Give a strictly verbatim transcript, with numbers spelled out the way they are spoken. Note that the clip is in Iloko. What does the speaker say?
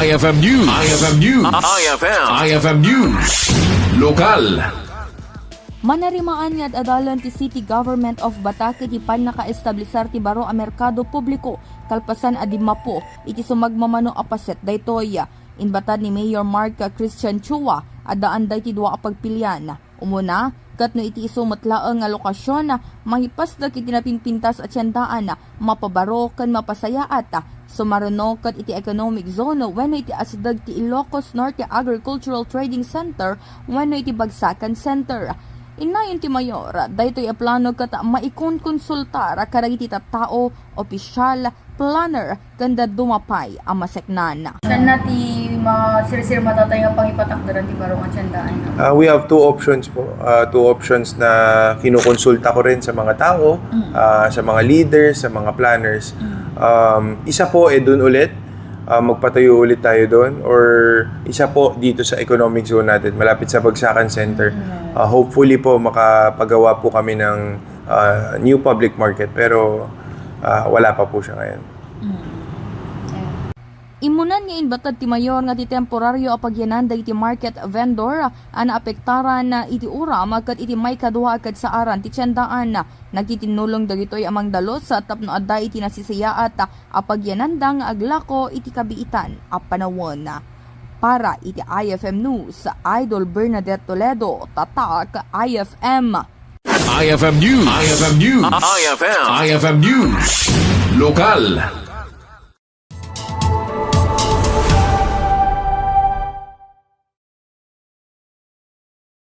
I F M News. I F M News. I F M. I F M News. Lokal. Manarimaan nga ad-adalen ti City Government of Batac iti pannakaestablisar ti baro a merkado publiko kalpasan a dimmapo iti sumagmamano a paset daytoy. Inbatad ni Mayor Mark Christian Chua, addaan daytoy dua a pagpilian. Umuna, ket no iti isu met laeng nga lokasyon, mangipasdek iti napinpintas a tiendaan, mapabaro ken mapasayaat, sumaruno ket iti economic zone wenno iti asideg ti Ilocos Norte Agricultural Trading Center wenno iti Bagsakan Center. Innayon ti mayor, daytoy a plano ket maikonkonsultar kadagiti tattao, opisyal, planner, ken dadduma pay a maseknan. Saan na ti masirsirmatatay nga pangipatakderan ti baro nga tiendaan? Ah, we have two options po. Ah, two options na kinukonsulta ko rin sa mga tao, Mm. ah, sa mga leaders, sa mga planners. Mm. Um, isa po, eh, dun ulit, ah, magpatayo ulit tayo doon. Or isa po dito sa economic zone natin, malapit sa Bagsakan Center. Mm. Ah, hopefully po, makapagawa po kami ng, ah, new public market. Pero, ah, wala pa po siya ngayon. Mm. Immunan nga inbatad ti mayor nga ti temporario a pagyanan dagiti market vendor a naapektaran iti uram ket iti maikadua a kadsaaran ti tiendaan. Nagtitinnulong dagitoy a mangdalus tapno adda iti nasisayaat a pagyananda nga aglako iti kabiitan a panawen. Para iti I F M News, Idol Bernadette Toledo, Tatak I F M. I F M News. I F M News. I F M. I F M News. Lokal.